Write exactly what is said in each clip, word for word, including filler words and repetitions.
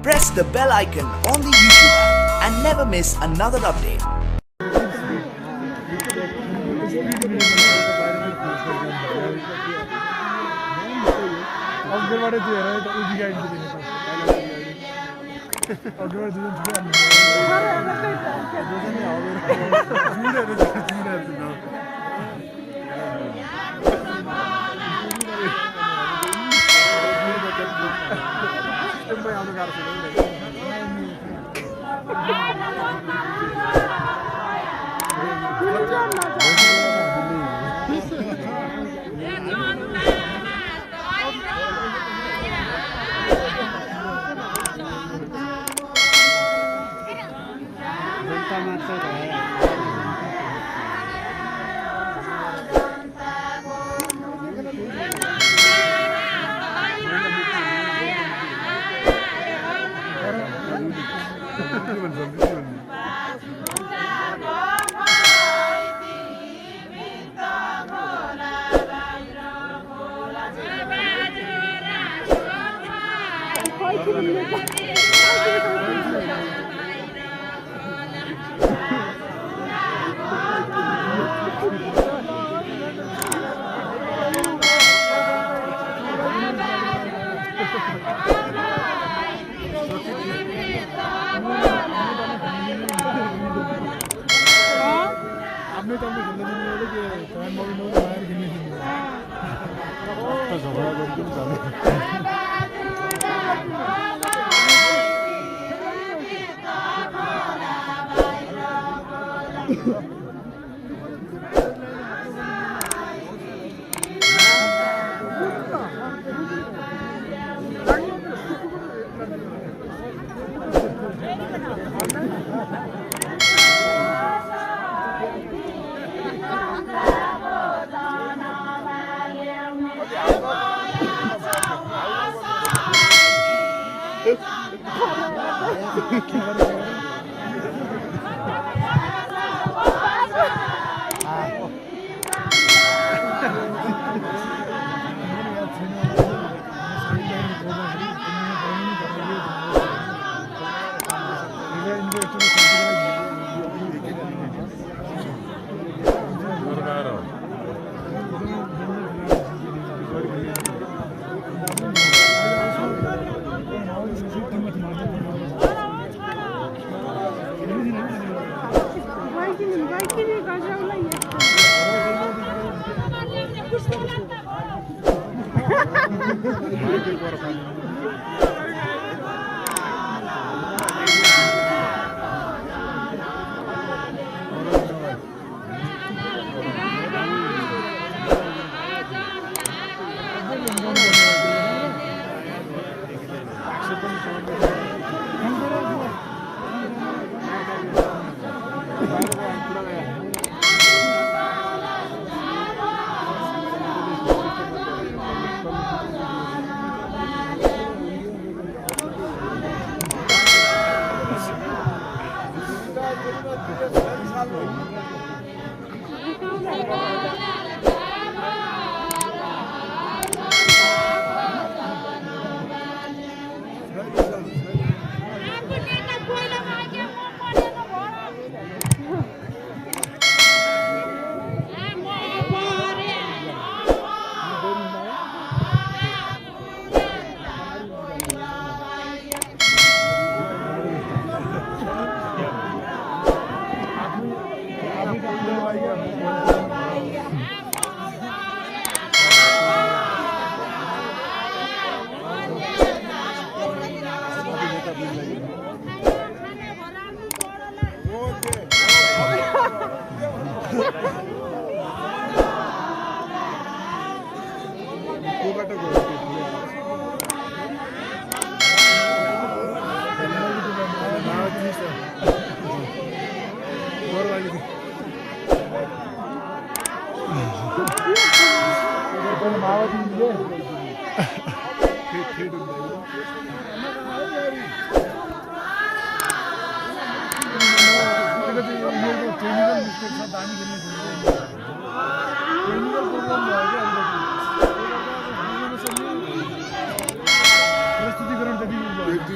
Press the bell icon on the YouTube app and never miss another update. अग्लोबाट त्यो हेर, यता उभिका इन्ट्री दिने। अग्लोबाट दुईजना छुट्टै हान्नु। जुडेर, जुडेर, जुडेर। जनता मात्र रह्या। आपने तो अपने खेलने नहीं वाले कि तो हम मम्मी लोग बाहर खेलने के लिए। तो झगड़ा करके भी जाना।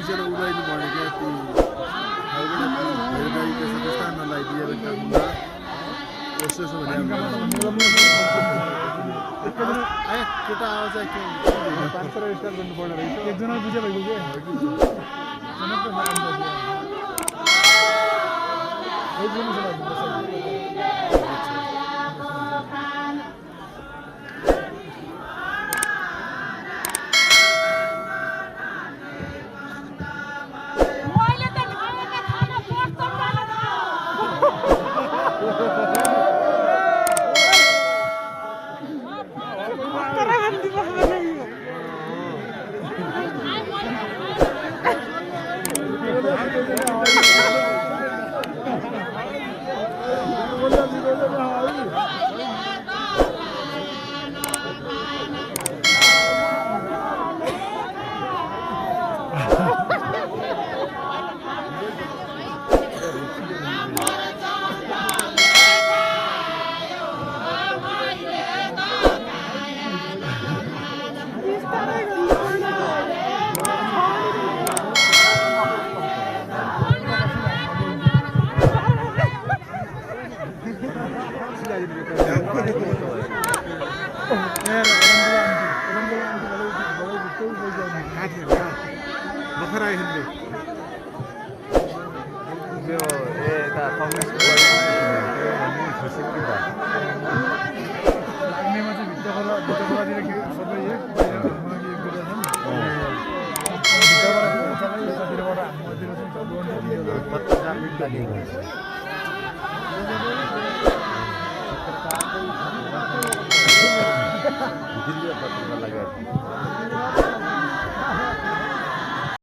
उदाइन बढे क्या, ती हलबडा ती भैरवदाई के सदस्यता नलाइदिए भने काठमाडौँ। यसो यसो भने आयो, केटा आवाज आयो, के पाँच सय स्टार गर्नु पर्ने रहेछ। एकजना बुझे भएको के? जनकको साथमा बस्यो। एकजना साथमा बस्यो।